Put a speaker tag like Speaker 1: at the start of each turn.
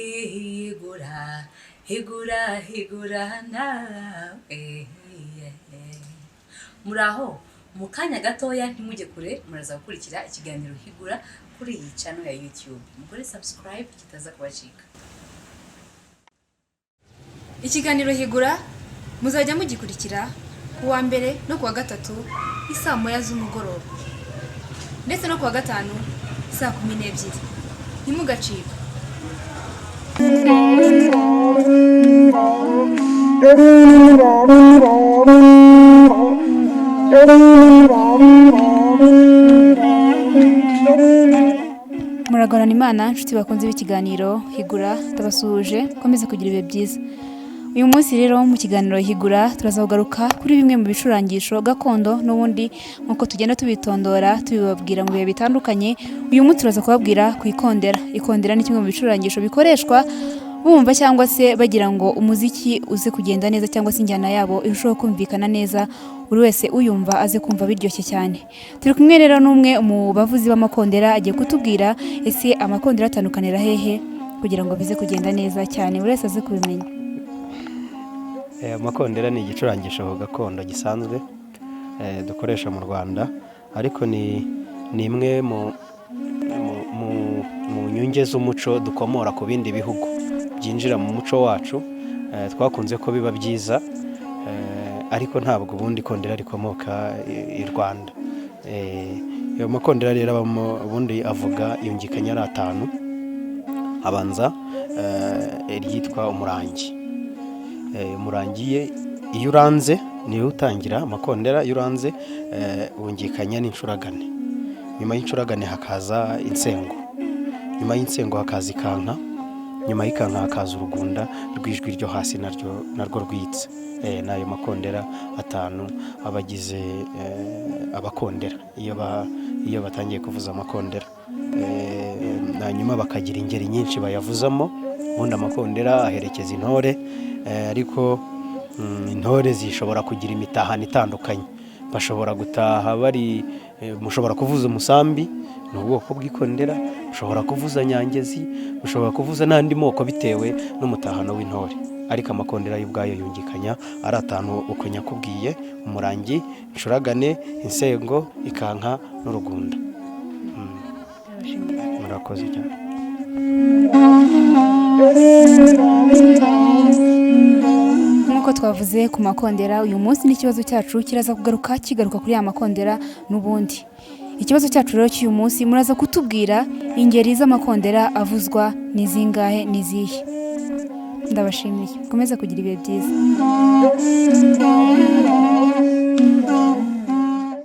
Speaker 1: Higura, higura, higura nawe. Muraho, mu kanya gatoya ntimujye kure, muraza gukurikira ikiganiro Higura kuri iyi channel ya YouTube. Mukore subscribe kitaza kubacika.
Speaker 2: Ikiganiro Higura muzajya mugikurikira ku wa mbere no ku wa gatatu isaa 1 z'umugoroba, ndetse no ku wa gatanu saa 12. Ntimugacikwe. Muragorana Imana, inshuti bakunze b'ikiganiro Higura, ndabasuhuje, komeze kugira ibihe byiza. Uyu munsi rero mu kiganiro Higura turaza kugaruka kuri bimwe mu bicurangisho gakondo n'ubundi nk'uko tugenda tubitondora tubibabwira mu bihe bitandukanye. Uyu munsi turaza kubabwira ku ikondera. Ikondera ni kimwe mu bicurangisho bikoreshwa bumva cyangwa se bagira ngo umuziki uze kugenda neza, cyangwa se injyana yabo irusheho kumvikana neza, buri wese uyumva aze kumva biryoshye cyane. Turi kumwe rero n'umwe mu bavuzi b'amakondera, agiye kutubwira ese amakondera atandukanira hehe kugira ngo bize kugenda neza cyane, buri wese aze kubimenya.
Speaker 3: Amakondera ni igicurangisho gakondo gisanzwe dukoresha mu Rwanda, ariko ni imwe mu nyunge z'umuco dukomora ku bindi bihugu byinjira mu muco wacu. Twakunze ko biba byiza, ariko ntabwo ubundi ikondera rikomoka i Rwanda. Ayo makondera rero abamo, ubundi avuga yungikanya ari atanu. Abanza iryitwa umurangi. Umurangi iyo uranze niwe utangira amakondera. Iyo uranze wungikanya n'incuragane, nyuma y'incuragane hakaza insengo, nyuma y'insengo hakaza ikanka, nyuma y'ikanka hakaza urugunda rw'ijwi ryo hasi narwo rwitse. Ni ayo makondera atanu aba agize abakondera iyo batangiye kuvuza amakondera. Hanyuma bakagira ingeri nyinshi bayavuzamo. Ubundi amakondera aherekeza intore, ariko intore zishobora kugira imitahano itandukanye. Bashobora gutaha bari, mushobora kuvuza umusambi, ni ubwoko bw'ikondera, mushobora kuvuza nyangezi, mushobora kuvuza n'andi moko bitewe n'umutahano w'intore. Ariko amakondera yo ubwayo yungikanya ari atanu uko nyakubwiye: umurangi, incuragane, insengo, ikanka n'urugunda. Murakoze cyane.
Speaker 2: Nk'uko twavuze ku makondera, uyu munsi n'ikibazo cyacu kiraza kugaruka kigaruka kuri ya makondera n'ubundi. Ikibazo cyacu rero cy'uyu munsi, muraza kutubwira ingeri z'amakondera avuzwa ni zingahe, ni izihe? Ndabashimiye, mukomeze kugira ibihe byiza.